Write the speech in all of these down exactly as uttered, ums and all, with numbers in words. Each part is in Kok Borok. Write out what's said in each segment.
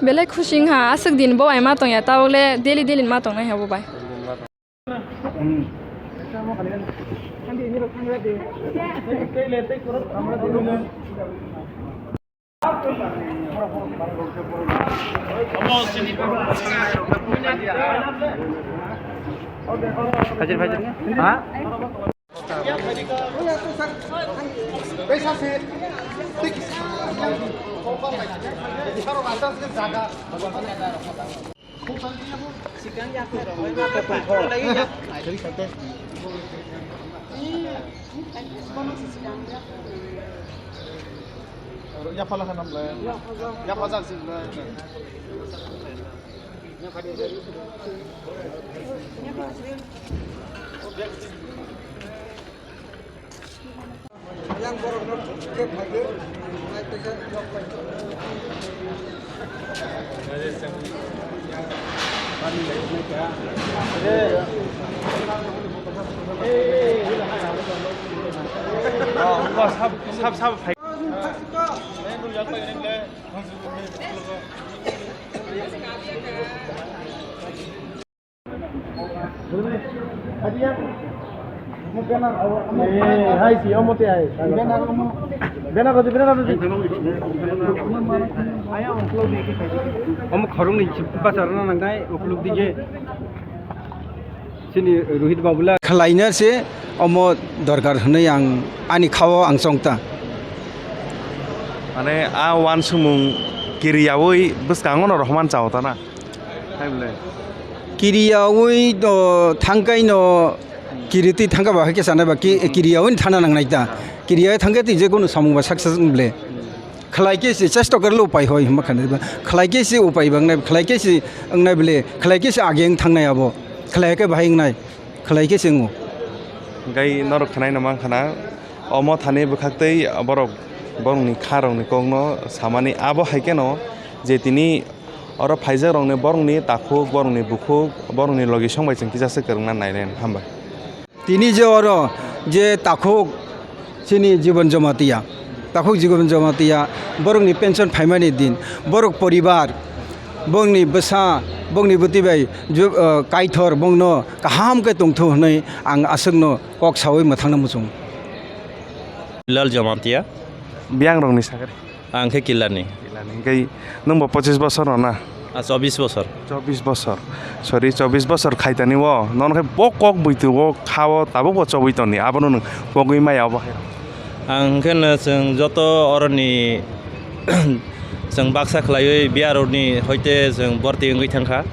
Belai khusi wngkha, aswk din bo bai ma tongya, tabuk le daily daily ma tongnai ha bo bai. Omo khoroknwi bachar rwna nangnai ukuluk dige. Chini Rohit Babula. Khlaina se omo dorkar hwnwi ang ani khao ang chongta. Mane a wansukmung kiriyaui bwskango no rohorman chao ta na. Hai bwle. Kiriyaui no thangkai no kiritwi thangka ba hai khe sanai ba ki-, kiriyaui thana nangnai ta. Kiriyaui thangkhe twi je kono samung ba success wng bwle. Khlai khe se chesta kwrwlo upai hoi hwnba khanai ba. Khlai khe se upai ba wngnai, khlai khe se wngnai bwle, khlai khe se age wng thangnai abo. Khlai khe bahai wngnai, khlai khe se wngo. Gai norok khwnai no mankha na, omo thani bwkhaktwi borok borokni kha rokni kokno samani abo hai kheno je tini oro phaijak rokni borokni takhuk, borokni bukhuk, borokni logi song bai chwng kisa se kwrwngna nai nai hambai. Tini je oro je takhuk chini Jibon Jamatia, takhuk Jibon Jamatia, borokni pension phaimani din, borok poribar, bongni bwsa, bongni bwtwi bai ju-, ah, kaithor bongno kaham khe tongthu hwnwi ang aswkno kok saui mwthangna muchungo. Lal Jamatia. Biyang rokni sakari. Ang khe Killarni. Killarni. Hingke nwng bo pochis bosor no na? Ah, chobis bosor. Chobis bosor. Sorry, chobis bosor khaitani o. Nono khe bo kok buitu o kha o tabuk bo chobwi toni. Abono nwng kogwi maya obo hai. Ang khe no chwng joto oroni chwng baksa khlaiwi biyaroni hoite chwng borti wngwi thangkha.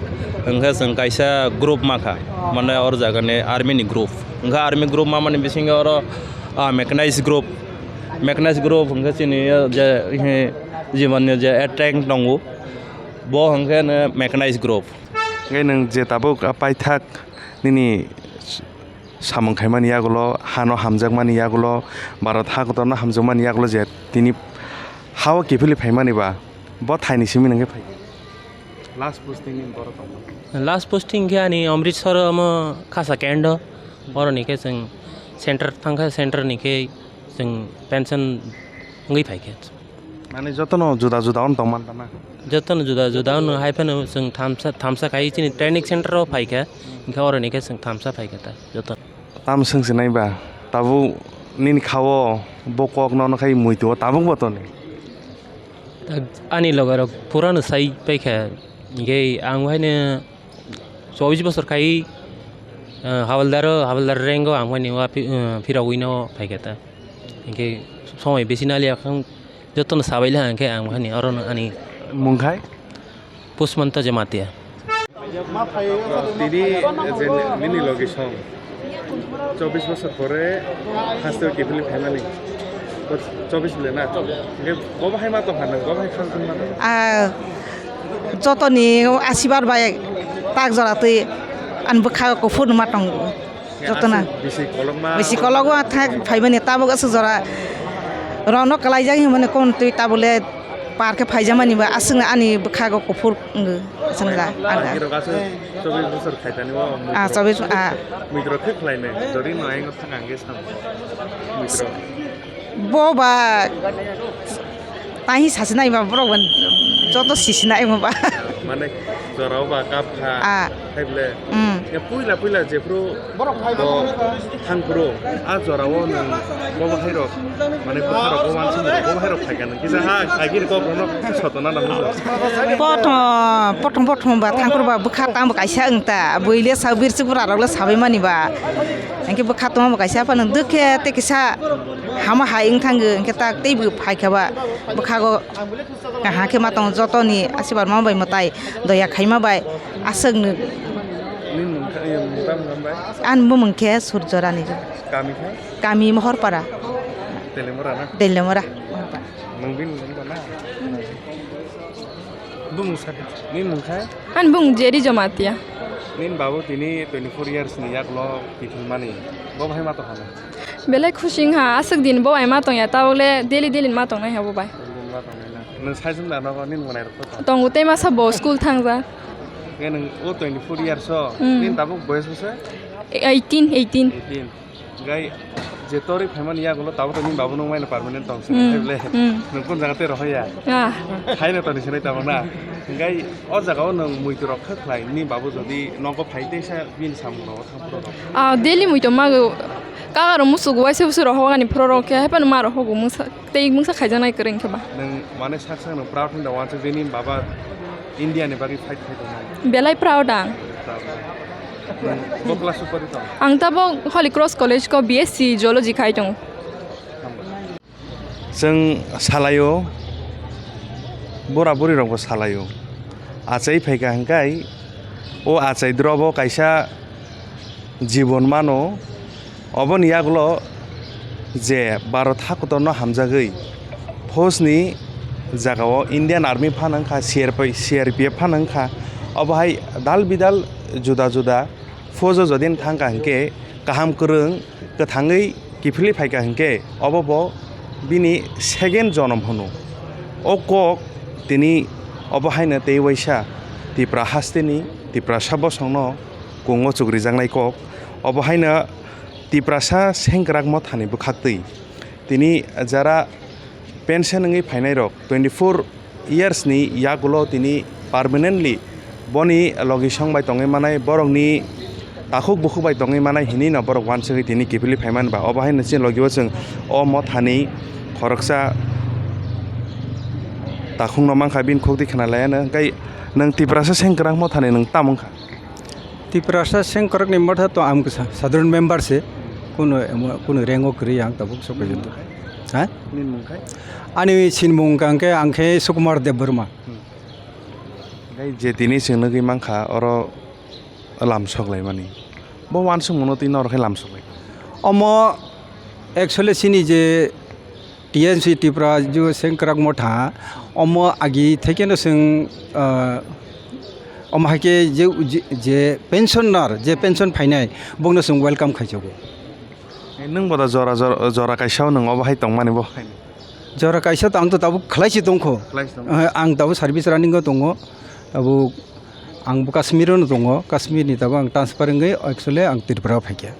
Hwnkhe chwng kaisa group makha. Mane or jagani army ni group. Hwnkhe army group mamani bisingo oro, ah, mechanized group. Mechanized group hwnkhe chini, eh, je, eh, jiboni je, eh, tank tongo, bo hwnkhe no mechanized group. Hwnkhe nwng je tabuk, ah, paithak nini samung khaimani yagulo, hano hamjakmani yagulo, Bharat hakotorno hamjakmani yagulo je tini hao kiphilwi phaimani ba, bo thaini simi nwng khe phai? Last posting ni borok tongma? Last posting khe ani Amritsar omo Khasa Kendo, oroni khe chwng center thangkha, center ni khe chwng pension wngwi phaikha. Mane jotono juda juda on tongman tana? Jotono juda juda on hai phano chwng thamsa, thamsa khai chini training center o phaikha, hwnkhe oroni khe chwng thamsa phaikha ta joto. Tam swngchinai ba, tabuk nini khao bo kok nono khai muitu o tabuk bo toni? Tak ani loge rok pura no sai paikha, hwnkhe ang haino chobis bosor khai, eh, hawaldar o, hawaldar rank o ang haino wa phi-, eh, phirogwi no phaikha ta. Hwnkhe somoi bisi naliya khe jotono sabaili hwnkhe ang haino oro no ani mung khai? Pusmanta Jamatia. Tini je nini logi song chobis bosor pore haste kiphilwi phaimani. Chobis bole na? Hwnkhe bo bahai ma tongkha nang, bo bahai khang tongma tong? Ah, jotoni asibar bai tak jora twi ani bwkha kuphur ma tongo. Jotono. Aswk bisi kolokma. Bisi kolokma thak phaimani tabuk aswk jora rokno kwlaijak hinmani kon twi tabule par khe phaijakmani ba aswkno ani bwkhago kuphur wngo aswkno da. Bagirok aswk chobis bosor khaitani o. Ah, chobis, ah. Muitrok khe khlainai jodi no ayang thang ang khe sam. Muitrok. Bo ba Taihi sasinai ba borok ba joto sisinai mo ba. Mane jorao ba kap kha. Ah. Hai bole. Hmm. Ya puila puila jephru borok phai bo thangphru a jorao nwng bo bahai rok mane bwkha rok bo wansuk bo bahai rok phai kha nwng kisa ha agir kok rok no sotona nang. Pothom pothom pothom ba thangphru ba bwkha tamo kaisa wng ta buile sa birsi bwra rok le sabai mani ba. Hingke bwkha tongma bo kaisa phano dukhe tei kisa hama hai wng thango, hingke tak teibo phaikha ba bwkhago kaham khe ma tongo, jotoni asibar ma bai mwtai doya khaima bai aswk nwk. Nini mung kha, eh, mung tamo hwnba? Ani bumung khe Surjorani. Kami khe? Kami Mohorpara. Telemora na? Telemora. Nwng bini mung ba na? Bumung sadi. Nini mung khe? Ani bumung Jerry Jamatia. Nini babu tini twenty four years ni yagulo kiphilmani. Bo bahai ma tongkha na? Belai khusi wngkha, aswk din bo bai ma tongya, tabukle daily daily ma tongnai ha bo bai. Daily daily ma tongnai na? Nwng sai chwng da nogo nini mwnai rok to? Tongo tei masa bo school thangjak. Khe nwng o twenty four years o, hmm, nini tabuk boyes bwse? Eighteen, eighteen. Eighteen. Hingkai je tori phaimani yagulo tabuk to nini babu nwng maino permanent tong se, hmm, hai bole? Hmm. Nwng kun jaga tei rohoya? Ah. Haino toni sinai tabuk na? Hingkai o jaga o nwng muitu rok kha khlai, nini babu jodi nogo phai teisa bini samung rogo thang phuru rok. Ah, daily muitu mago. Kaga rok musugo waisa busu rohogani phuru rok khe, hai phano ma rohogo mungsa, tei mungsa khaijaknai kwrwi khe ba. Nwng mane sak sak nwng proud hinda wansuk je nini baba India ni bagwi fight khai tongmani. Belai proud ang. Proud. Nwng bo class o pori tong? Ang tabuk Holy Cross College ko B S C Geology khai tongo. Chwng salaio, bura buri rokbo salaio. Achai phaikha hwnkhe o achai drobo kaisa jibon mano. Oboni yagulo je Bharat hakotorno hamjagwi phojni jagao Indian Army phano wngkha, C R P, C R P F phano wngkha. Obo hai dal bidal juda juda phojo jodi thangkha hwnkhe kaham kwrwng kwthangwi kiphilwi phaikha hwnkhe obo bo bini second jonom hwno. O kok tini obo haino tei waisa Tipra hasteni Tiprasa bosongno kungo chukrijaknai kok. Obo haino Tiprasa sengkrak mothani bwkhaktwi tini jara pension wngwi phainairok twenty four years ni yagulo tini permanently boni logisong bai tongwi manai, borokni takhuk bukhuk bai tongwi manai hinwi no borok wansugwi tini kiphilwi phaimani ba. Obo haino chini logio chwng o mothani khoroksa takhukno mankha, bini khukti khna laiya no. Hwnkhe nwng Tiprasa sengkrak mothani nwng tamo wngkha? Tiprasa sengkrak ni motha to ang sa-, sadharan member se, kuno emo, kuno rank o kwrwi ang tabuk sok porjonto. Ha? Nini mung khai? Ani sinimung hwnkhe ang khe Sukumar Debbarma. Hmm. Gai je tini chwng nugwi mankha oro lam sok laimani. Bo wansukmano twi norok khe lam sok lai. Omo actually chini je T N C Tripura je sengkrak motha, omo agi thekeno chwng, ah, omo hai khe je, je, je pensioner, je pension phainai, bokno chwng welcome khaijago. Eh, nwng boda jora, jora, jora kaisa o nwng obo hai tongmani bo hai? Jora kaisa to ang to tabuk khlai se tongkho. Khlai se tongkho. Eh, ang tabuk service running o tongo. Tabuk ang bo Kashmir o no tongo. Kashmir ni tabuk ang transfer wngwi actually ang Tripura o phaikha.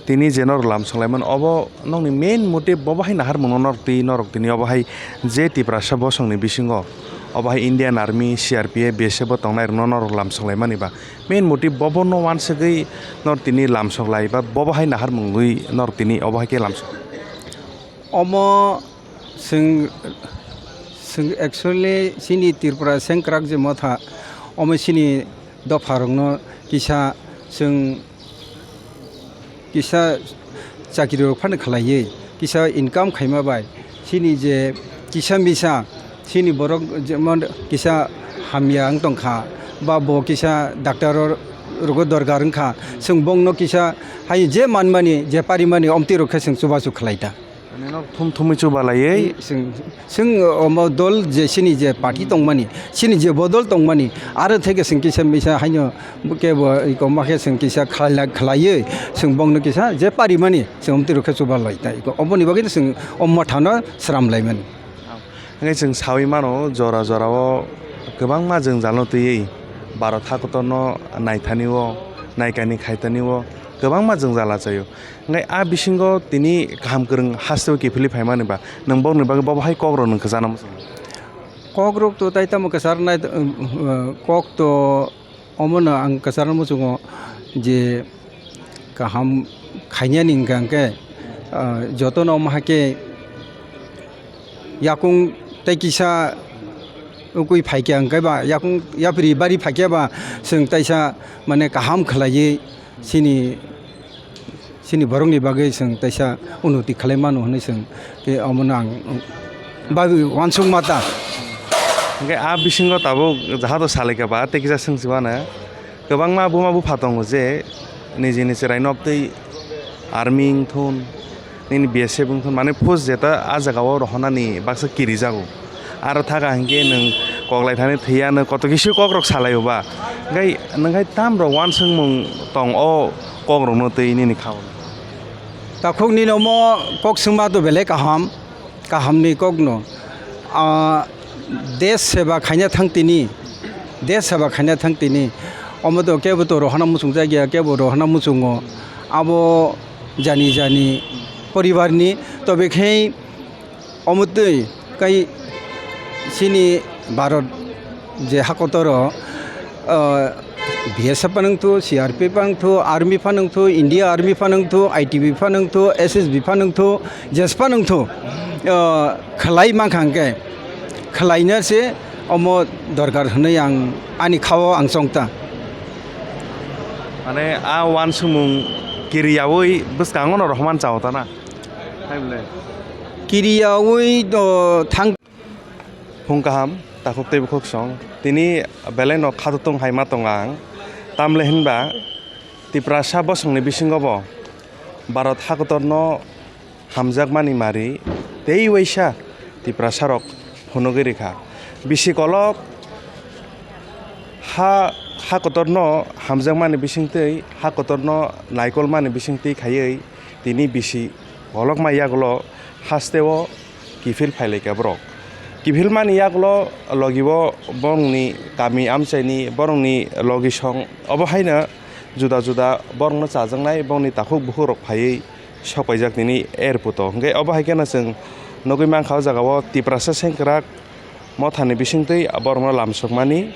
Tini je norok lam songlaimani, obo nokni main motive bo bahai naharmung no norok twi norok tini obo hai je Tiprasa bosongni bisingo obo hai Indian Army, C R P F, B S F bo tongnai rokno norok lam songlaimani ba main motive bo bono wansugwi norok tini lam songlai ba bo bahai naharmungwi norok tini obo hai khe lam song. Omo chwng, chwng actually chini Tripura sengkrak je motha, omo chini dopharokno kisa chwng kisa chakri rok phano khlaiwi kisa income khaima bai chini je kisa misa chini borok jemon kisa hamya wng tongkha ba bo kisa doctor o rogo dorkar wngkha, chwng bongno kisa hai je manmani je parimani omtwi rok khe chwng chubachu khlai ta. Ani nok thum thumwi chuba laiwi. Chwng, chwng omo dol je chini je party tongmani, chini je bodol tongmani, aro theke chwng kisa misa haino kebo iko ma khe chwng kisa khlai-, khlaiwi chwng bongno kisa je parimani chwng omtwi rok khe chuba lai ta iko. Oboni bagwi chwng o mothano sram laimani. Hwnkhe chwng sawi mano jora jora o kwbangma jwngjalno twiwi Bharat hakotorno naithani o, naikani khaitani o, kwbangma jwngjal achaio. Hwnkhe a bisingo tini kaham kwrwng hasteo kiphilwi phaimani ba nwng bokni bagwi bobo hai kokrok nwng kwchana muchungo? Kokrok to tai tamo kwcharnai, kok to omono ang kwcharna muchungo je kaham khainani hwnkha hwnkhe, ah, jotono omo hai khe yakung tei kisa ukui phaikha hwnkhe ba yakung yapri bari phaikha ba chwng taisa mane kaham khlaiwi chini, chini borokni bagwi chwng taisa unnoti khlai mano hwnwi chwng khe omono ang bagwi uansukma ta. Hwnkhe a bisingo tabuk jahato salaikha ba tei kisa swngchimano kwbangma buma bupha tongo je niji ni chwrai nok twi army wngthun, nini B S F wngthun, mane post jeta a jagao rohonani baksa kirijago. Aro thaka hinkhe nwng koklai thani thwiya, nwng koto kisi kokrok salaio ba. Hwnkhe nwng hai tamrok uansukmung tong o kokrokno twi nini khao? Takhuk nini omo kok swngma to belai kaham, kahamni kokno. Ah, desh seba khaina thang tini, desh seba khaina thang tini. Omo to kebo to rohana muchung jakya, kebo rohana muchungo. Abo jani jani poribarni, tobe khe omo twi kai chini Bharat je hakotoro, ah, B S F phanwngthu, C R P F phanwngthu, Army phanwngthu, India Army phanwngthu, I T B phanwngthu, S S B phanwngthu, jes phanwngthu, ah, khlai mankha hwnkhe khlaina se omo dorkar hwnwi ang ani khao ang chongta. Mane a uansukmung kiriyaui bwskango no rohorman chao ta na? Hai bole. Kiriyaui do thang. Phung kaham, takhuk tei bukhuk song. Tini belai no khatutwng hai ma tong ang. Tamle hinba Tiprasa bosongni bisingo bo Bharat hakotorno hamjakmani mari tei waisa Tiprasarok phunugwi rikha. Bisi kolok ha, hakotorno hamjakmani bisingtwi, hakotorno naikolmani bisingtwi khaiwi tini bisi kolokma yagulo hasteo kiphil phailaikha borok. Kiphilmani yagulo logibo borokni kami amchaini, borokni logisong, obo haino juda juda borokno chajaknai borokni takhuk bukhukrok phaiwi sokpaijak tini airport o. Hwnkhe obo hai kheno chwng nugwi mankha o jaga o Tiprasa sengkrak mothani bisingtwi borokno lamsokmani.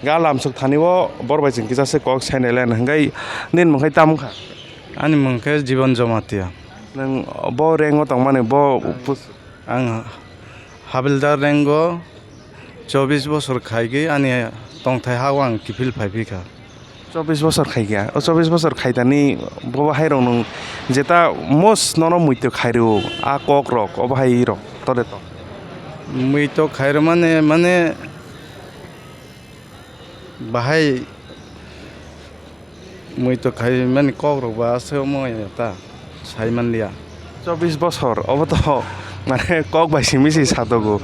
Ga lamsok thani o borok bai chwng kisa se kok sainai le hwnkhe nini mung khe tamo wngkha? Ani mung khe Jibon Jomatia. Nwng bo rank o tongmani bo pus- Ang habildar rank o chobbish bosor khaigwi ani tongthai ha o ang kiphil phai phi kha. Chobbish bosor khai kha. O chobbish bosor khaitani bobo hai rok nwng jeta most nono muitu khai rw a kok rok obo hai rok tole to. Muitu khai rw mane, mane bahai muitu khai mani kok rok ba aswk omo ya ta. Sai manliya. Chobbish bosor, obo to mane kok bai simi si satogo.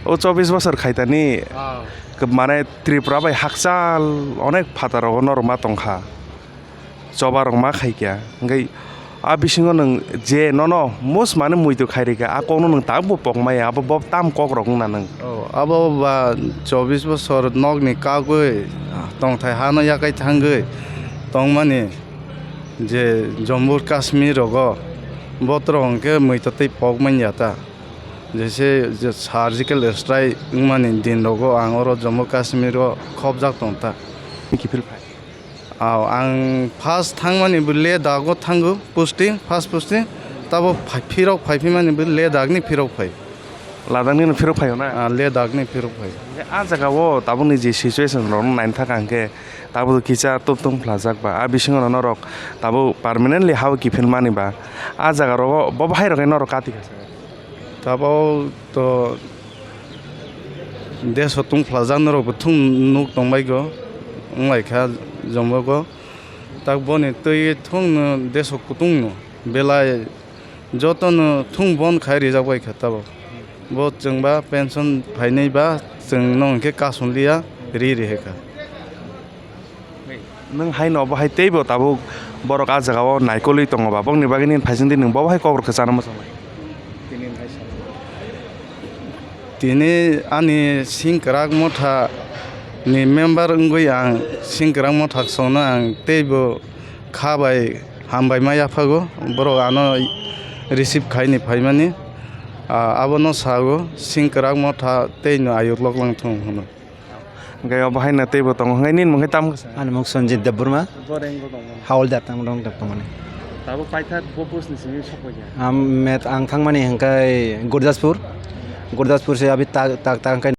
O chobbish bosor khaitani, ah, mane Tripura bai hakchal onek phataro norok ma tongkha. Choba rok ma khaikya. Hwnkhe a bisingo nwng je nono most mane muitu khairikha, a kokno nwng tabukbo pokmaya, abo bo tam kokrok wngna nwng. Oh, abo ba chobbish bosor nokni kagwi tongthai hano yakai thangwi tongmani. Je Jammu Kashmir rogo botrok hwnkhe muitu tei pokmanya ta, jese je surgical strike wngmani din rogo ang oro Jammu Kashmir o khopjak tong ta. Kiphil phai. Aw, ang first thangmani bo Ladakh o thango posting, first posting, tabo phai-, phirok phai phimani bo Ladakh ni phirok phai. Ladakh ni phirok phaio na? Ah, Ladakh ni phirok phai. A jaga o tabukni je situation rok naina thaka hwnkhe tabuk kisa tubtung phlajak ba, a bisingo no norok tabuk permanently ha o kiphil mani ba, a jaga rogo bo bahai rok norok kati kha. Tabuk to desh o tungphlajak norok bo thung nuk tongbai go, wng lai kha jomo go. Tak boni twi thung no desh o kutung no belai joto no thung bon khai rijak bai kha tabuk. Bo chwng ba pension phainai ba chwng no hwnkhe kasung liya ri ri hai kha. Nwng hai no bo hai teibo tabuk borok a jaga o naikolwi tongo ba, bokni bagwi nini phaising di nwng bo hai kok rok kwchana mwchang lai. Tini ani singkwrak motha ni member wngwi ang singkwrak motha songno ang teibo kha bai Hambai ma yaphago, borok ano receive khaini phaimani, ah, abono sago, sing kwrak motha tei no ayuk lok lang thung hwnwi. Hwnkhe obo haino teibo tongo, hwnkhe nini mung khe tamo khe sa? Ani mung Sanjit Debbarma. Bo rank bo tongmani. Hawldar tamo dong tongmani. Tabuk paitha bo post ni simi sokphaikha? Am met ang thangmani hwnkhe Gurdaspur. Gurdaspur se abi tak tak tak hwnkhe